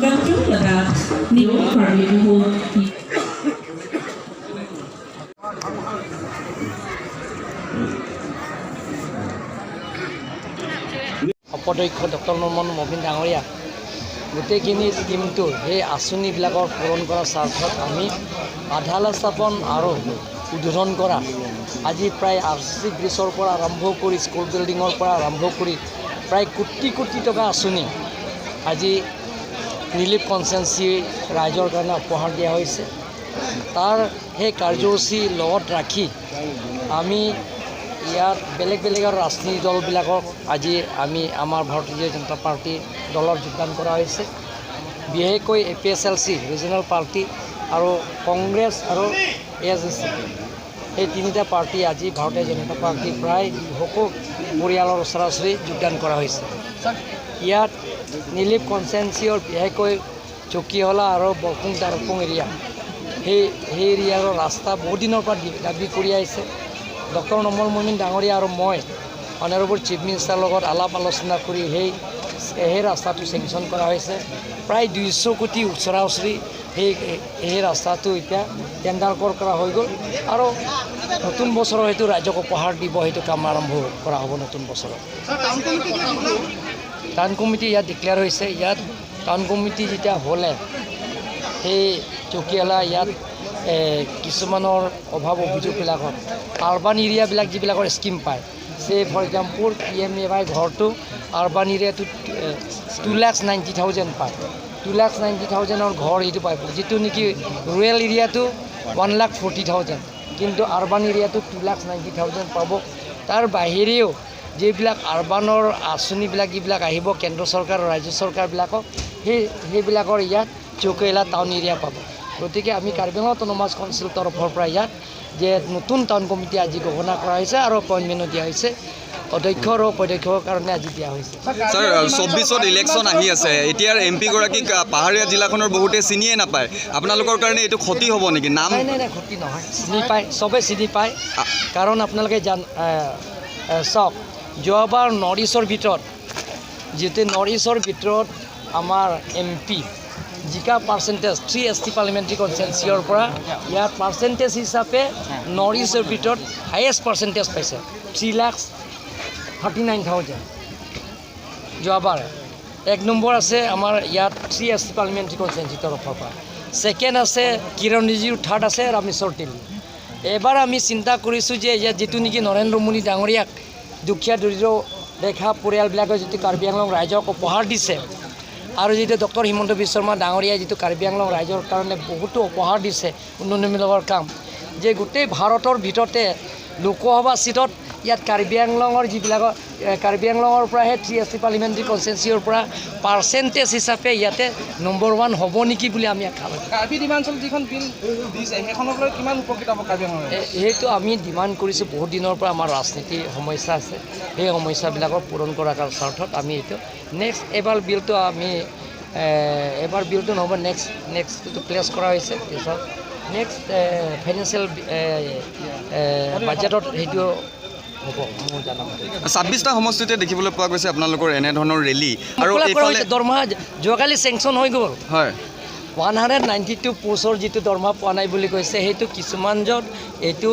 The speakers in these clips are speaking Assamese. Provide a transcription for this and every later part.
Gangchung Ladakh, Neo Karbi Buhu. উপাধ্যক্ষ ডক্টৰ নমন মমিন ডাঙৰীয়া গোটেইখিনি টীমটো সেই আঁচনিবিলাকৰ পূৰণ কৰাৰ স্বাৰ্থত আমি আধাৰশিলা স্থাপন আৰু উদ্বোধন কৰা আজি প্ৰায় আৰ চি চি ব্ৰিজৰ পৰা আৰম্ভ কৰি স্কুল বিল্ডিঙৰ পৰা আৰম্ভ কৰি প্ৰায় কোটি কোটি টকা আঁচনি আজি নিলিপ কনষ্টিটুৱেঞ্চি ৰাইজৰ কাৰণে উপহাৰ দিয়া হৈছে। তাৰ সেই কাৰ্যসূচী লগত ৰাখি আমি ইয়াত বেলেগ বেলেগ ৰাজনীতি দলবিলাকক আজি আমি আমাৰ ভাৰতীয় জনতা পাৰ্টী দলত যোগদান কৰা হৈছে। বিশেষকৈ A P S L C regional party আৰু কংগ্ৰেছ আৰু এ এছ ডি চি, এই তিনিটা পাৰ্টি আজি ভাৰতীয় জনতা পাৰ্টী প্ৰায় 200 পৰিয়ালৰ ওচৰা ওচৰি যোগদান কৰা হৈছে। ইয়াত নিলিপ কনষ্টিটুৱেঞ্চিৰ বিশেষকৈ চকীহলা আৰু বৰপুং দাৰপুং এৰিয়া, সেই সেই এৰিয়াৰ ৰাস্তা বহুত দিনৰ পৰা দাবী কৰি আহিছে। ডক্টৰ নমল মমিন ডাঙৰীয়া আৰু মই অনাৰেবল চিফ মিনিষ্টাৰৰ লগত আলাপ আলোচনা কৰি সেই সেই ৰাস্তাটো চেংচন কৰা হৈছে। প্ৰায় 200 কোটি ওচৰা ওচৰি সেই সেই ৰাস্তাটো এতিয়া টেণ্ডাৰ কল কৰা হৈ গ'ল আৰু নতুন বছৰৰ সেইটো ৰাইজক উপহাৰ দিব, সেইটো কাম আৰম্ভ কৰা হ'ব নতুন বছৰত। টাউন কমিটি ইয়াত ডিক্লেয়াৰ হৈছে। ইয়াত টাউন কমিটি যেতিয়া হ'লে সেই চকীয়ালা ইয়াত কিছুমানৰ অভাৱ অভিযোগবিলাকত আৰবান এৰিয়াবিলাক যিবিলাকৰ স্কীম পায়, চে for example P M A Y ঘৰটো আৰবান এৰিয়াটোত 2,90,000 পায়, 2,90,000ৰ ঘৰ সেইটো পায়, যিটো নেকি ৰুৰেল এৰিয়াটো 1,40,000, কিন্তু আৰবান এৰিয়াটোত 2,90,000 পাব। তাৰ বাহিৰেও যিবিলাক আৰবানৰ আঁচনিবিলাক যিবিলাক আহিব কেন্দ্ৰ চৰকাৰ আৰু ৰাজ্য চৰকাৰবিলাকক, সেইবিলাকৰ ইয়াত চকীয়ালা টাউন এৰিয়া পাব। গতিকে আমি কাৰ্বি আংলং অট'নমাছ কাউন্সিল তৰফৰ পৰা ইয়াত যে নতুন টাউন কমিটি আজি ঘোষণা কৰা হৈছে আৰু এপইণ্টমেণ্টো দিয়া হৈছে, অধ্যক্ষ আৰু উপাধ্যক্ষৰ কাৰণে আজি দিয়া হৈছে। ছাৰ, 24ত ইলেকশ্যন আহি আছে, এতিয়াৰ এম পিগৰাকীক পাহাৰীয়া জিলাখনৰ বহুতে চিনিয়ে নাপায়, আপোনালোকৰ কাৰণে এইটো ক্ষতি হ'ব নেকি নাম? নাই নাই নাই, ক্ষতি নহয়, চিনি পায়, চবে চিনি পায়। কাৰণ আপোনালোকে জান চাওক, যোৱাবাৰ নৰ্থ ইষ্টৰ ভিতৰত, যিটো নৰ্থ ইষ্টৰ ভিতৰত আমাৰ এম পি জিকা percentage three S T parliamentary কনষ্টিটুৱেঞ্চিৰ পৰা ইয়াৰ পাৰ্চেণ্টেজ হিচাপে নৰ্থ ইষ্টৰ ভিতৰত হায়েষ্ট পাৰ্চেণ্টেজ পাইছে 3,39,000। যোৱাবাৰ এক নম্বৰ আছে আমাৰ ইয়াত থ্ৰী এছ টি পাৰ্লিমেণ্টাৰী কনষ্টিটুৱেঞ্চিৰ তৰফৰ পৰা, ছেকেণ্ড আছে কিৰণ ৰিজিজু, থাৰ্ড আছে ৰামেশ্বৰ তেলী। এবাৰ আমি চিন্তা কৰিছোঁ যে ইয়াত যিটো নেকি নৰেন্দ্ৰ মোদী ডাঙৰীয়াক দুখীয়া দৰিদ্ৰ ৰেখা পৰিয়ালবিলাকে যিটো কাৰ্বি আংলং ৰাইজক উপহাৰ দিছে আৰু যিটো ডক্টৰ হিমন্ত বিশ্ব শৰ্মা ডাঙৰীয়াই যিটো কাৰ্বি আংলং ৰাইজৰ কাৰণে বহুতো উপহাৰ দিছে উন্নয়নমূলকৰ কাম, যে গোটেই ভাৰতৰ ভিতৰতে লোকসভা চিটত ইয়াত কাৰ্বি আংলঙৰ যিবিলাকৰ কাৰ্বি আংলঙৰ পৰাহে থ্ৰী এছ টি পাৰ্লিমেণ্টাৰী কনষ্টিটুৱেঞ্চিৰ পৰা পাৰ্চেণ্টেজ হিচাপে ইয়াতে নম্বৰ ওৱান হ'ব নেকি বুলি আমি আশা কৰোঁ। কাৰ্বি ডিমাণ্ডছত যিখন বিল দিছে সেইখনক লৈ কিমান উপকৃত হ'ব কাৰ্বি আংলঙে? সেইটো আমি ডিমাণ্ড কৰিছোঁ বহুত দিনৰ পৰা। আমাৰ ৰাজনীতিৰ সমস্যা আছে, সেই সমস্যাবিলাকৰ পূৰণ কৰাৰ স্বাৰ্থত আমি এইটো নেক্সট এবাৰ বিলটো আমি এবাৰ বিলটো নহ'ব, নেক্সট নেক্সটটো প্লেচ কৰা হৈছে, পিছত নেক্সট ফাইনেন্সিয়েল বাজেটত সেইটো হ'ব মোৰ জানামতে। 26টা সমষ্টিতে দেখিবলৈ পোৱা গৈছে আপোনালোকৰ এনেধৰণৰ ৰেলী আৰু মুকলা কৰা এইফালে হৈছে, দৰমহা যোৱাকালি চেংচন হৈ গ'ল। হয়, 192 পোষ্টৰ যিটো দৰমহা পোৱা নাই বুলি কৈছে, সেইটো কিছুমান য'ত এইটো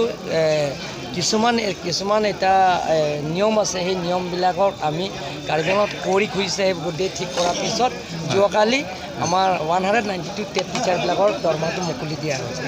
কিছুমান কিছুমান এটা নিয়ম আছে, সেই নিয়মবিলাকক আমি কাৰ্বি আংলঙত কৰি খুজিছে, সেই গোটেই ঠিক কৰাৰ পিছত যোৱাকালি আমাৰ 192 টেট টিচাৰবিলাকৰ দৰমহাটো মুকলি দিয়া হৈছে।